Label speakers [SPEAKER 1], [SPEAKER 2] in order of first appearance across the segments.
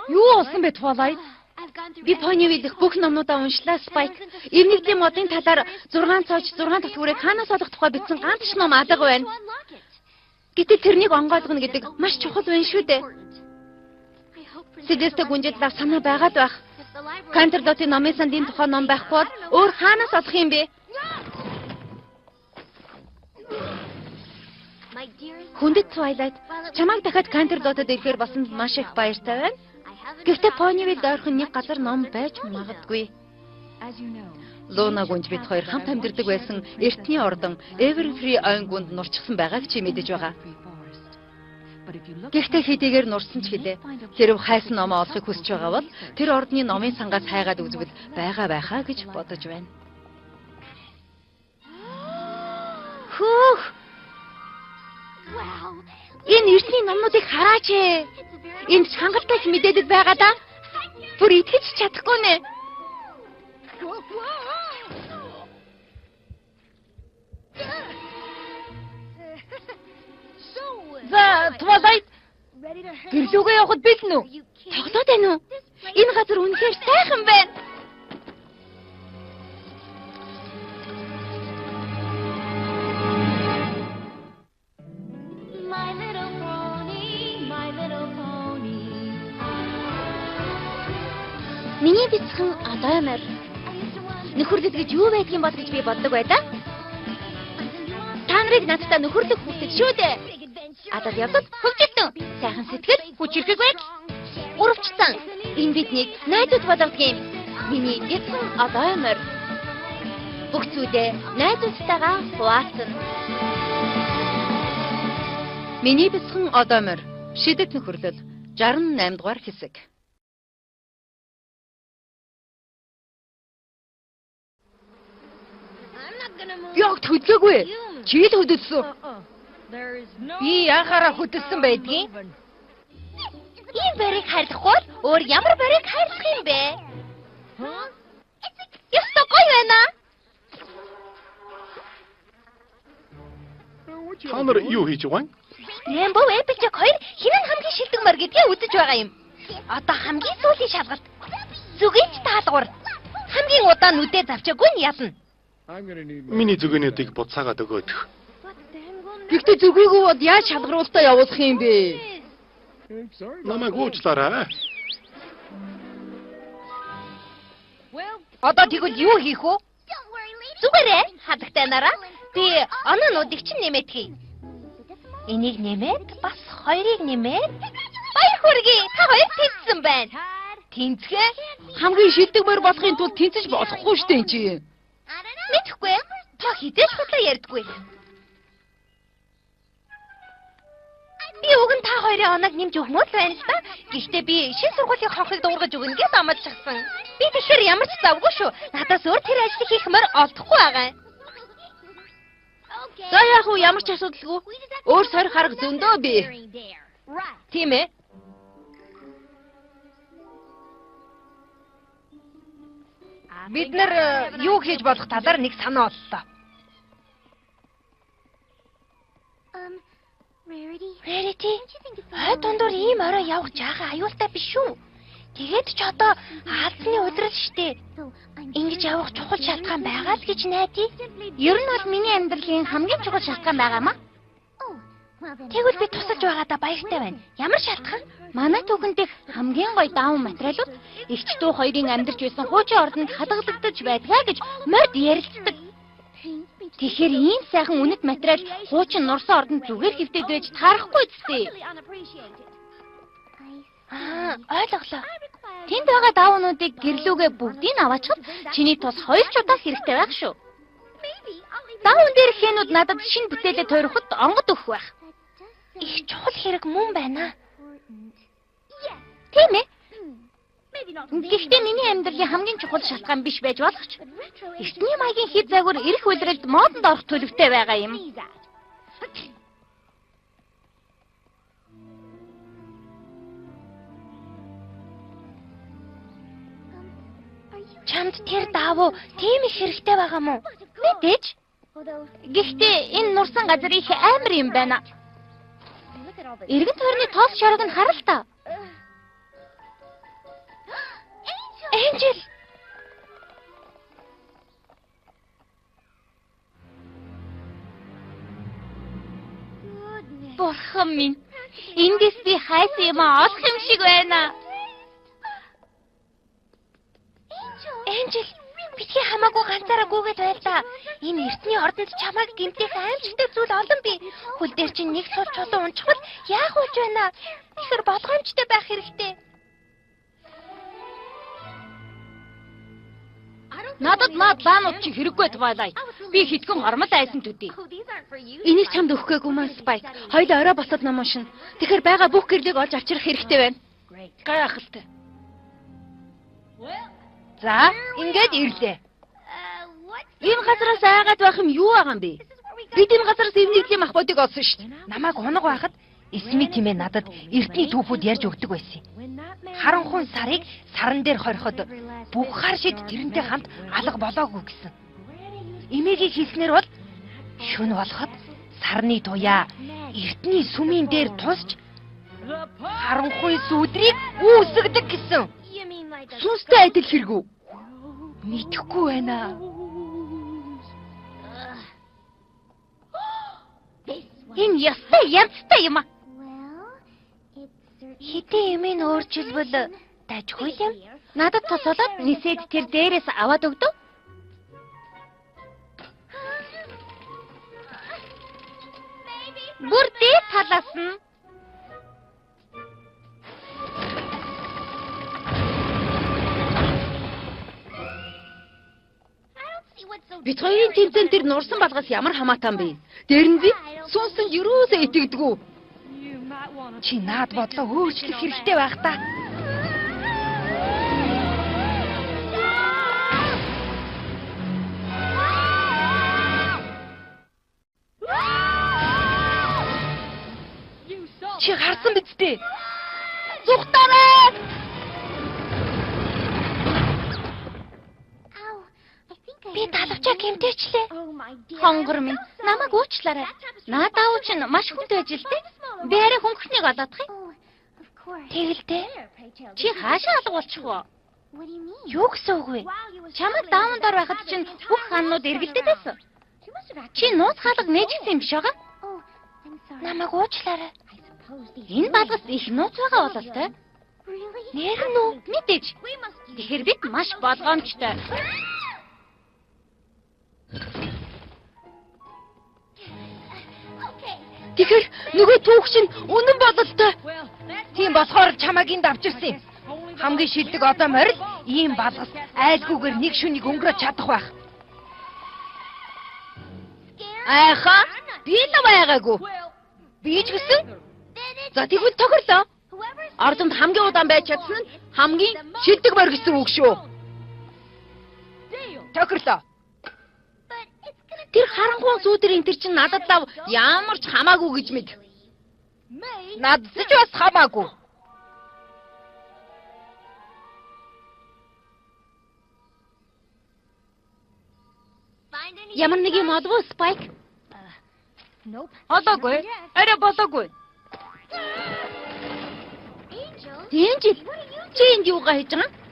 [SPEAKER 1] Юу болсон бэ, Twilight?
[SPEAKER 2] Би Ponyville дэх бүх номнуудаа уншлаа, Spike. Ирнэгдлийн модын талаар 6 цоож 6 татварыг хаанаас олох тухай бичсэн ганц ч ном алга байна. Гэтэл тэрнийг онгойлгоно гэдэг маш чухал байна шүү дээ. Селеста гүнжил санаа байгаад байх. Кантерлотын номын санд энэ тухай ном байхгүй бол өөр хаанаас олох юм бэ? Хүндэт Twilight, чамайг дахиад Кантерлотод ирэхээр болсон маш их баяртай байна. Гэхдээ Ponyville ойрхон нэг газар ном байж магадгүй.
[SPEAKER 3] Луна гүнж бид хоёр хамт амьдардаг байсан эртний ордон Everfree ойн гүнд нурчихсан байгааг чи мэдэж байгаа. Гэхдээ хэдийгээр нурсан ч гэлээ. Хэрв хайсан номоо олохыг хүсэж байгаа бол тэр ордны номын сангаас хайгаад үзвэл байгаа байхаа гэж бодож байна.
[SPEAKER 2] Хөөх! Энэ эртний номнуудыг хараач ээ. Энд хангалттай их мэдээлэл байгаа даа. Бүр итгэж чадахгүй нэ.
[SPEAKER 1] За, Twilight, гэрлүүгээ явахад бэлэн үү?
[SPEAKER 2] Тоглоод байна уу? Энэ газар үнэхээр сайхан байна. Миний бяцхан олой морь. Нөхөрлөл гэж юу байдгийг бол гэж би боддог байлаа. Та нарыг надтай нөхөрлөх хүртэл шүү дээ. Адал явдал хөвжөлтөн, сайхан сэтгэл, хүчирхэг байдал. Гуравчсан. Энэ биднийг найзууд болгодог юм. Миний бяцхан олой морь. Бүх зүйлээ найзуудтайгаа хуваалцана.
[SPEAKER 3] Миний бяцхан олой морь. Шидэт нөхөрлөл 68 дугаар хэсэг.
[SPEAKER 1] Би огт хөдлөөгүй. Чи л хөдөлсөн. Би яхаараа хөдөлсөн байдгийг.
[SPEAKER 2] Ийм барийг хайрлахгүй бол өөр ямар барийг хайрлах юм бэ? Ёстой гоё байна.
[SPEAKER 4] Та нар юу хийж байгаа юм?
[SPEAKER 2] Rainbow Applejack хоёр хэн нь хамгийн шилдэг морь гэдгийг үзэж байгаа юм. Одоо хамгийн сүүлийн шалгалт. Зүгийч таалгуур. Хамгийн удаан нүдээ завчаагүй нь ялна.
[SPEAKER 4] Миний зүгээнүүдийг буцаагаад өгөөд.
[SPEAKER 1] Гэхдээ зүгээгүй бол яаж шалгаруултаа явуулах юм бэ?
[SPEAKER 4] Намайг уучлаарай.
[SPEAKER 2] Одоо тэгвэл юу хийх вэ? Зүгээрээ хадагтай нараа. Би оноонуудыг чинь нэмээд хий. Энийг нэмээд бас хоёрыг нэмээд баяр хүргэе. Та хоёр тэнцсэн байна. Тэнцгээ
[SPEAKER 1] хамгийн шилдэг морь болохын тулд тэнцэж болохгүй шүү дээ чи.
[SPEAKER 2] Мэдэхгүй. Та хизээж худлаа ярьдаггүй. Би уг нь та хоёрын оноог нэмж өгмөр л байна л да. Гэхдээ би шинэ сургуулийн хонхыг дуугаргаж өгнө гэж амлчихсан. Би тэгэхээр ямар ч завгүй шүү. Надаас өөр тэр ажлыг хийх морь олдохгүй байгаа юм.
[SPEAKER 3] За яах вэ? Ямар ч асуудалгүй. Өөр сорих арга зөндөө бий.
[SPEAKER 2] Тийм ээ.
[SPEAKER 1] Бид нар юу хийж болох талаар нэг санаа оллоо.
[SPEAKER 2] Rarity, хойд дундуур ийм орой явах жаахан аюултай биш үү? Тэгээд ч одоо хаалцны өдрөл штэ. Ингэж явах чухал шалтгаан байгаа л гэж найдаа. Ер нь бол миний амьдралын хамгийн чухал шалтгаан байгаамаа. Тэгвэл би тусалж байгаадаа баяртай байна. Ямар шалтгаан? Манай түүхэн дэх хамгийн гоё даавн материалууд эгч дүү хоёрын амьдарч байсан хуучин ордонд хадгалагдаж байдгаа гэж морьд ярилцдаг. Тэгэхээр ийм сайхан үнэт материал хуучин нурсан ордонд зүгээр хэвтээд байж таарахгүй зү. Аа, ойлголоо. Тэнд байгаа даавнуудыг гэрлүүгээ бүгдийг аваачихад чиний тус хоёр ч удаа хэрэгтэй байх шүү. Даавн дээр хэнүүд надад шинэ бүтээлээ тойроход онгод өгөх байх. Их чухал хэрэг мөн байна. Тийм ээ. Гэхдээ миний амьдралын хамгийн чухал шалтгаан биш байж болох ч. Эртний маягийн хэд загвар эрх үйлрэлд модонд орох төлөвтэй байгаа юм. Чамд тэр даавуу тийм их хэрэгтэй байгаа мó? Мэдээж. Гэхдээ энэ нурсан газар их амар юм байна. Эргэн тойрны тоос шорог нь харал та. Энжел!
[SPEAKER 5] Бурхан минь, эндээс би хайсан юм олох юм шиг байна.
[SPEAKER 2] Энжел, битгий хамаагүй ганцаараа гүйгээд байл да. Энэ эртний ордонд чамайг гэмтэх аимшигтай зүйл олон бий. Хөл дээр чинь нэг сул чулуу унчихвал яах болж байна? Тэгэхээр болгоомжтой байх хэрэгтэй.
[SPEAKER 5] Надад наад лаанууд чи хэрэггүй Twilight. Би хэдхэн гормол айсан төдий.
[SPEAKER 3] Энийг чамд өгөх гээгүй маа Spike. Хоёул орой босоод ном уншина. Тэгэхээр байгаа бүх гэрлийг олж авчрах хэрэгтэй байна.
[SPEAKER 1] Гайхалтай. За, ингээд ирлээ.
[SPEAKER 3] Энэ газараас айгаад байх юм юу байгаа юм бэ? Бид энэ газараас эвнэгдлийн махбодыг олсон шүү дээ.
[SPEAKER 1] Намайг унаг байхад Эсми тимээ надад эртний түүхүүд ярьж өгдөг байсан юм. Харанхуй сарыг саран дээр хориход бүх хар шид тэрнтэй хамт алга болоогүй гэсэн. Эмээгийн хэлснээр бол шөнө болоход сарны туяа эртний сүмийн дээр тусч харанхуй сүдрийг үүсгэдэг гэсэн.
[SPEAKER 3] Сүнстэй адил хэрэгүү.
[SPEAKER 1] Мэдэхгүй байна.
[SPEAKER 5] Энэ ёстой янзтай юм аа.
[SPEAKER 2] Хэдэн юмыг өөрчилбөл дажгүй юм.
[SPEAKER 5] Надад тус болоод нисээд тэр дээрээс аваад өгдөө. Бүр дээд талаас нь.
[SPEAKER 3] Бид хоёрын тэмцээн тэр нурсан балгаас ямар хамаатай юм бэ? Дээр нь би сүнсэнд юусоо итгэдэггүй.
[SPEAKER 1] Чи наад бодлоо өөрчлөх хэрэгтэй байх та. Чи харсан биз дээ?
[SPEAKER 3] Зүхтарай!
[SPEAKER 2] Би далавчаа гэмтээчлээ.
[SPEAKER 5] Хонгор минь, намайг уучлаарай. Наад аав чинь маш хүнд байж л дээ. Би арай хөнгөхнийг олоодох юм.
[SPEAKER 2] Тэгэлдээ.
[SPEAKER 5] Чи хаашаа алга болчих вэ?
[SPEAKER 2] Юу гэсэн үг вэ?
[SPEAKER 5] Чамайг даавн дор байхад чинь бүх ханнууд эргэлдээд байсан. Чи нууц хаалга нээжсэн юм биш байгаа?
[SPEAKER 2] Намайг уучлаарай.
[SPEAKER 5] Энэ балгас их нууц байгаа бололтой.
[SPEAKER 2] Нэр нь үү?
[SPEAKER 5] Мэдээж. Тэгэхээр бид маш болгоомжтой.
[SPEAKER 3] Тэгэхээр нөгөө түүх чинь үнэн бололтой.
[SPEAKER 1] Тийм болохоор чамайг энд авчирсан юм. Хамгийн шилдэг одоо морил ийм балгас айлгүйгээр нэг шөнийг өнгөрөөж чадах байх.
[SPEAKER 3] Айха, би л байгаагүй. Би ч гэсэн. За тэгвэл тохирлоо. Ордонд хамгийн удаан байж чадсан нь хамгийн шилдэг морь гэсэн үг шүү.
[SPEAKER 1] Тохирлоо.
[SPEAKER 3] Тэр харанхуй сүүдэр энэ төр чинь надад лав ямар ч хамаагүй гэж мэд.
[SPEAKER 1] Надад ч бас хамаагүй.
[SPEAKER 5] Ямар нэг юм олов уу, Spike?
[SPEAKER 3] Олоогүй. Арай болоогүй. Энжел, чи энд юугаа хийж байгаа юм?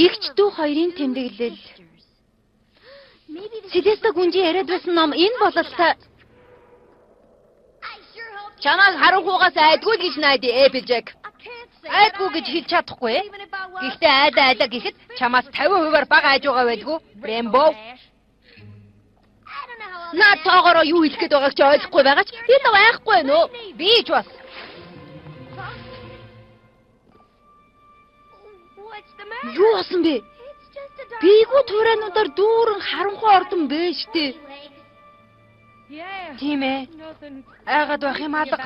[SPEAKER 3] Игч дүү хоёрын тэмдэглэл. Селеста гүнжи яриад байсан ном энэ бололтой. Чамайг харанхуугаас айдгүй л гэж найдаа, Эпплжек.
[SPEAKER 1] Айдгүй гэж хэлж чадахгүй. Гэхдээ айдаа айдаа гэхэд чамаас 50%-аар бага айж байгаа байлгүй. Рэмбо.
[SPEAKER 3] Наад тоогоороо юу хэлэх гээд байгааг чи ойлгохгүй байгаа ч би л айхгүй нөө.
[SPEAKER 1] Би ч бас.
[SPEAKER 3] Юу болсон бэ? Бийгүү туурайнуудаар дүүрэн харанхуй ордон бэ штэ.
[SPEAKER 1] Тийм ээ. Айгаад байх юм алга.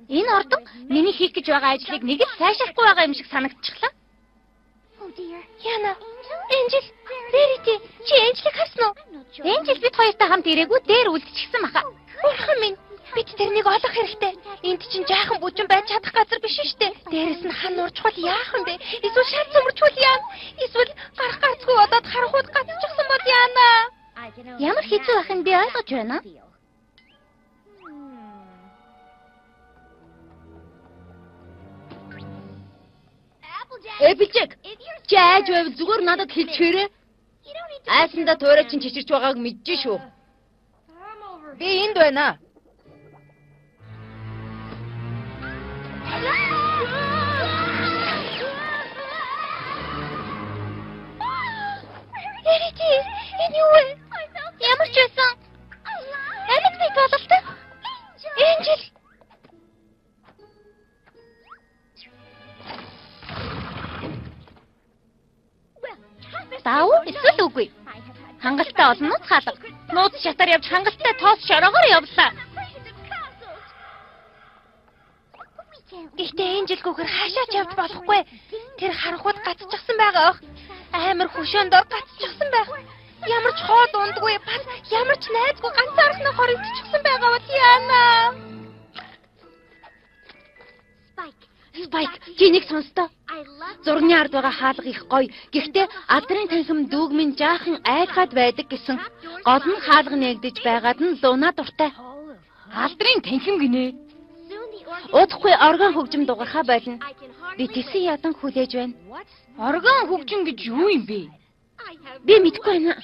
[SPEAKER 5] Энэ ордон миний хийх гэж байгаа ажлыг нэг л сайшаахгүй байгаа юм шиг санагдчихлаа.
[SPEAKER 2] Яна, Энжел, Верити, чи Энжлийг харсан уу?
[SPEAKER 5] Энжел бид хоёртой хамт ирээгүй дээр үлдчихсэн баха.
[SPEAKER 2] Бурхан минь, Бид тэрнийг олох хэрэгтэй. Энд чинь жаахан бүжин байж чадах газар биш шүү дээ. Дээрэс нь хан нуржвал яах юм бэ? Эсвэл шал цөмөрчвөл яана? Эсвэл гарах гарцгүй болоод харанхуйд гацчихсан бол яана?
[SPEAKER 5] Ямар хэцүү байх нь би ойлгож байна.
[SPEAKER 3] Эпплжек, чи айж байвал зүгээр надад хэлчихээрэй. Айсандаа туурай чинь чичирч байгааг мэдэж шүү.
[SPEAKER 1] Би энд байна.
[SPEAKER 5] Рэрити, энэ юу вэ? Ямар ч байсан. Амьд бий бололтой. Энжел. Даа эсвэл үгүй. Хангалттай олон нууц хаалга. Нууц шатаар явж хангалттай тоос шороогоор явлаа.
[SPEAKER 2] Гэхдээ Энжелгүйгээр хаашаа ч явж болохгүй. Тэр харанхуйд гацчихсан байгаа ах. Амар хөшөөнд дор гацчихсан байх. Ямар ч хоол ундгүй, бас ямар ч найзгүй ганцаархнаа хоригдчихсан байгаа бол яана.
[SPEAKER 3] Спайк, чи нэг сонстоо. Зургийн ард байгаа хаалга их гоё. Гэхдээ алдрын танхим дүүг минь жаахан айлгаад байдаг гэсэн. Гол нь хаалга нээгдэж байгаад нь луна дуртай. Алдрын танхим гинэ. Удахгүй орган хөгжим дугархаа болно. Би тэсэн ядан хүлээж байна.
[SPEAKER 1] Орган хөгжим гэж юу юм бэ?
[SPEAKER 3] Би мэдэхгүй байна.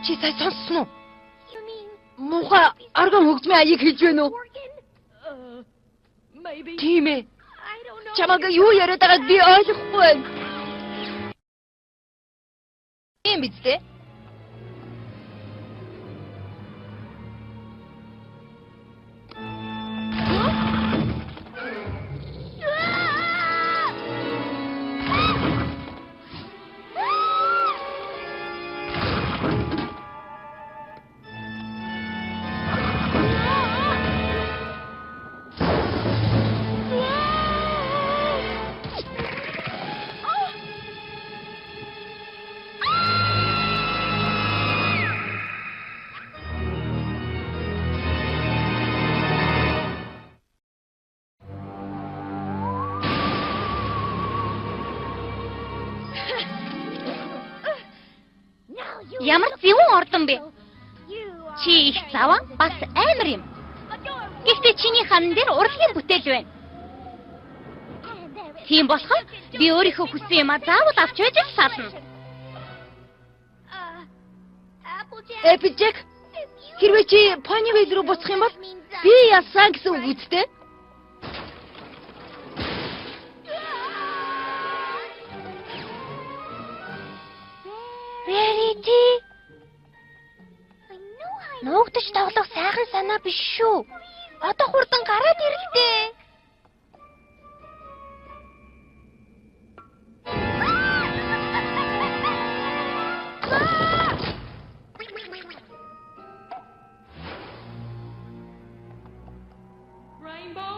[SPEAKER 1] Чи сая сонссон уу?
[SPEAKER 3] Муухай орган хөгжмийн аяыг хэлж байна уу?
[SPEAKER 1] Тийм ээ.
[SPEAKER 3] Чамайг юу яриад байгааг би ойлгохгүй байна.
[SPEAKER 1] Тийм биз дээ?
[SPEAKER 5] Ямар зөвүүн ордон бэ? Чи их заван бас амар юм. Гэхдээ чиний хан дээр урлагийн бүтээл байна. Тийм болохоор би өөрийнхөө хүссэн юмаа заавал авч байж л сална.
[SPEAKER 3] Эпплжек, хэрвээ чи Понивейл рүү буцах юм бол би ялсан гэсэн үг үстэй.
[SPEAKER 2] Рэрити. Нуугдаж тоглох сайхан санаа биш шүү. Одоо хурдан гараад ирэлтэй.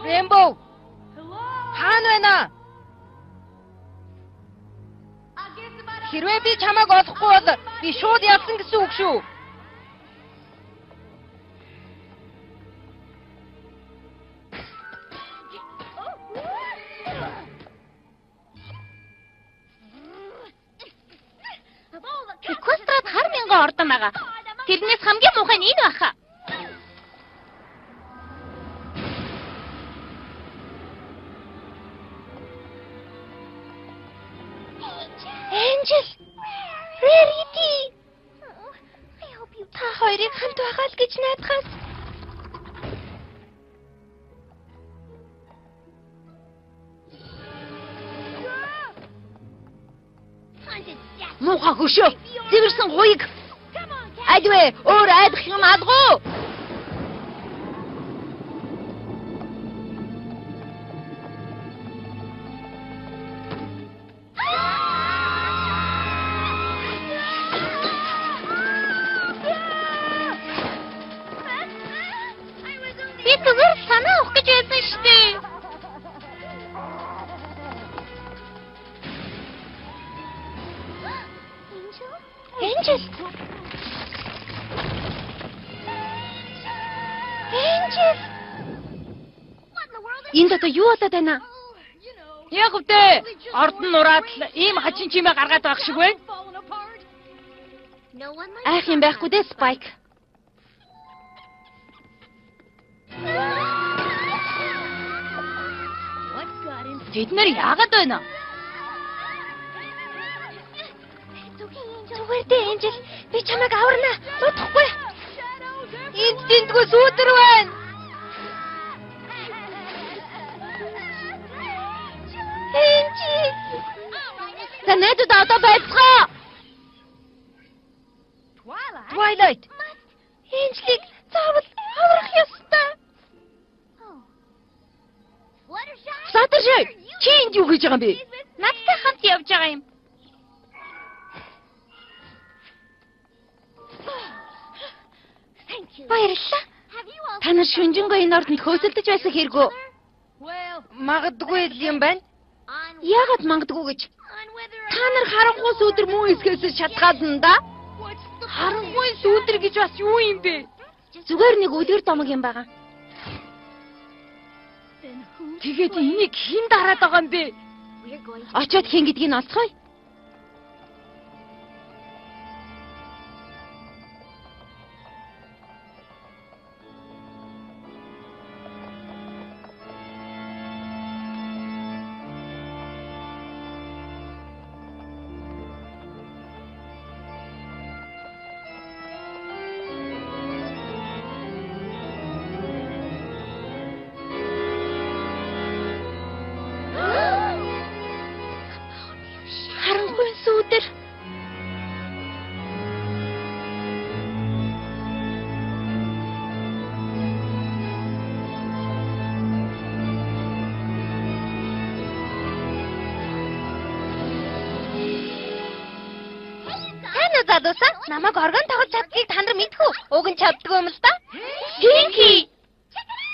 [SPEAKER 1] Рэмбо. Хаана байна? Хэрвээ би чамайг олохгүй бол би шууд ялсан гэсэн үг шүү.
[SPEAKER 5] Эквестрад хар мянган ордон байгаа. Тэрнээс хамгийн муухай нь энэ баха.
[SPEAKER 2] Энжел. Рэрити. Та хоёрыг хамт байгаа л гэж найдахаас.
[SPEAKER 3] Муухай хөшөө. Зэвэрсэн гуйг. Альвэ өөр айдах юм алгуу.
[SPEAKER 5] Би зүгээр санаа авах гэж байсан шүү дээ.
[SPEAKER 2] Энжел.
[SPEAKER 3] Энд одоо юу болоод байна?
[SPEAKER 6] Яг үдэ ордон нураад л ийм хачин чимээ гаргаад байх шиг байна.
[SPEAKER 3] Айх юм байхгүй дээ, Спайк.
[SPEAKER 6] Тэд нэр яагаад байна?
[SPEAKER 2] Зүгээр дээ, Энжел. Би чамайг аварна. Зуудахгүй.
[SPEAKER 1] Энд тэндгүй сүүдэр байна.
[SPEAKER 2] Энжел.
[SPEAKER 3] За найзууд одоо байцгаа.
[SPEAKER 1] Twilight.
[SPEAKER 2] Энжлийг заавал аврах ёстой.
[SPEAKER 6] Fluttershy, чи энд юу хийж байгаа юм бэ?
[SPEAKER 5] Надтай хамт явж байгаа юм.
[SPEAKER 2] Баярлалаа.
[SPEAKER 3] Та нар шүнжэнгөө энэ ордонд хөөсөлдөж байсан хэрэггүй.
[SPEAKER 1] Магадгүй л юм байна.
[SPEAKER 3] Яагаад мангадгүй гэж? Та нар харанхуй сүүдэр мөн эсхээс шатгаална да.
[SPEAKER 6] Харанхуй сүүдэр гэж бас юу юм бэ?
[SPEAKER 3] Зүгээр нэг үлгэр домог юм байгаа.
[SPEAKER 6] Тэгээд энийг хэн дараад байгаа юм бэ?
[SPEAKER 3] Очоод хэн гэдгийг нь олцгоё.
[SPEAKER 2] Харанхуй сүүдэр. Сайн уу залуусаа? Намайг орган тоглож чаддгийг та нар мэдхүү. Уг нь чаддгүй юм л да. Пинки.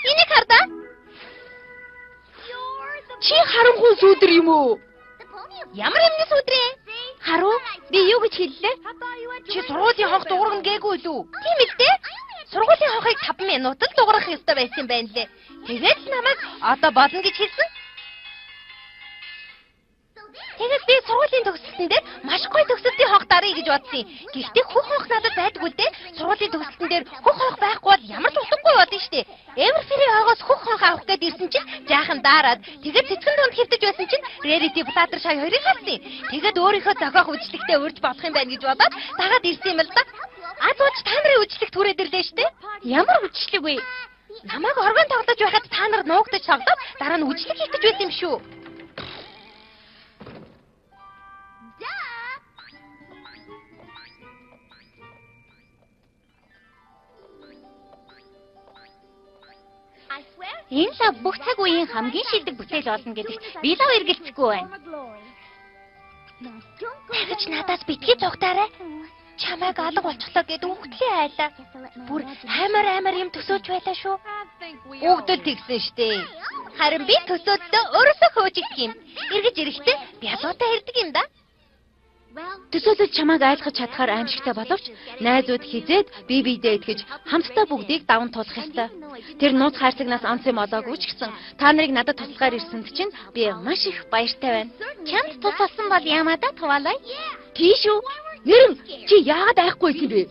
[SPEAKER 2] Энийг хардаа.
[SPEAKER 6] Чи харанхуй сүүдэр юм уу?
[SPEAKER 2] Ямар юмны сүүдрээ?
[SPEAKER 3] Харуу, би юу гэж хэллээ?
[SPEAKER 1] Чи сургуулийн хонх дуургана гээгүй лүү?
[SPEAKER 2] Тийм ээ дээ. Сургуулийн хонхыг 5 минут л дуурах ёстой байсан юм байна лээ. Тэгээд л намайг одоо болно гэж хэлсэн. Тэгээд би сургуулийн төгсөлтөн дээр маш гоё төгсөлтийн хонх даръя гэж бодсон юм. Гэхдээ хөх хонх надад байдгүй л дээ. Сургуулийн төгсөлтөн дээр хөх хонх байхгүй бол ямар ч утгагүй болно шүү дээ. Everfree хойгоос хөх хонх авах гээд ирсэн чинь жаахан daarад тэгээд цэцгэн дунд хэвтэж байсан чинь Rarity Fluttershy хоёрыг харсан юм. Тэгээд өөрийнхөө зохиох үйлчлэгтээ урьж болох юм байна гэж бодоод дагаад ирсэн юм л да. Аз ууч та нарын үйлчлэг түрээд ирлээ шүү дээ.
[SPEAKER 5] Ямар үйлчлэг вэ?
[SPEAKER 2] Намайг орган тоглож байхад та нар нуугдаж тоглоод дараа нь үйлчлэг хийх гэж байсан юм шүү.
[SPEAKER 5] Энэ лав бүх цаг үеийн хамгийн шилдэг бүтээл болно гэдэгт би лав эргэлзэхгүй байна.
[SPEAKER 2] Дахиж надаас битгий зугтаарай. Чамайг алга болчихлоо гэд үхтлээ айлаа. Бүр амар амар юм төсөөлж байлаа шүү.
[SPEAKER 1] Бүгд л тэгсэн штэ.
[SPEAKER 2] Харин би төсөөллөө өөрөөсөө хөөж идэх юм. Эргэж ирэхдээ бялуутай ирдэг юм да.
[SPEAKER 3] Төсөөлөл чамайг айлгаж чадхаар аимшигтай боловч найзууд хизээд бие биедээ итгэж хамтдаа бүгдийг даван туулах ёстой. Тэр нууц хайрцагнаас онц юм олоогүй ч гэсэн та нарыг надад туслахаар ирсэнд чинь би маш их баяртай байна.
[SPEAKER 5] Чамд тусалсан бол ямаадаа Twilight?
[SPEAKER 3] Тийш үү? Нэрэн чи яагаад айхгүй байсан бэ?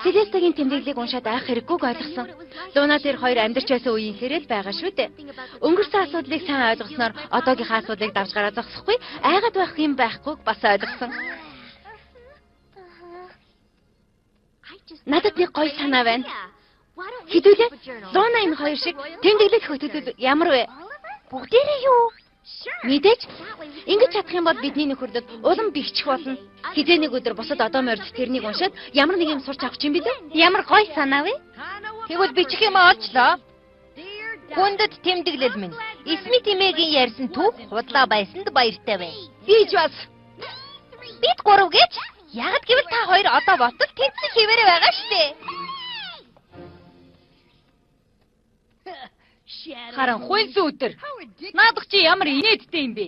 [SPEAKER 3] Селестагийн тэмдэглэлийг уншаад айх хэрэггүйг ойлгосон. Луна тэр хоёр амьдарч байсан үеийн хэрэл байгаа шүү дээ. Өнгөрсөн асуудлыг сайн ойлгосноор одоогийнхаа асуудлыг давж гараа зогсохгүй, айгаад байх юм байхгүйг бас ойлгосон. Надад нэг гоё санаа байна. Хэдүүлээ Луна энэ хоёр шиг тэмдэглэл хөтөлбөл ямар вэ?
[SPEAKER 2] Бүгдээрээ юу?
[SPEAKER 3] Мэдээж ингэж чадах юм бол бидний нөхөрлөл улам бэхжих болно. Хизээ нэг өдөр бусад одоо морьд тэрнийг уншаад ямар нэг юм сурч авах юм билээ.
[SPEAKER 5] Ямар гоё санаа вэ?
[SPEAKER 1] Тэгвэл бичих юм олчлоо. Хүндэт тэмдэглэл минь. Эсми Тимээгийн ярьсан түүх худлаа байсанд баяртай байна.
[SPEAKER 6] Би ч бас
[SPEAKER 2] Бид гурав гэж? Яг гэвэл та хоёр одоо ботол тэнцэн хэвээрээ байгаа штэ.
[SPEAKER 6] Харанхуй сүүдэр. Наадах чи ямар инээдтэй юм бэ?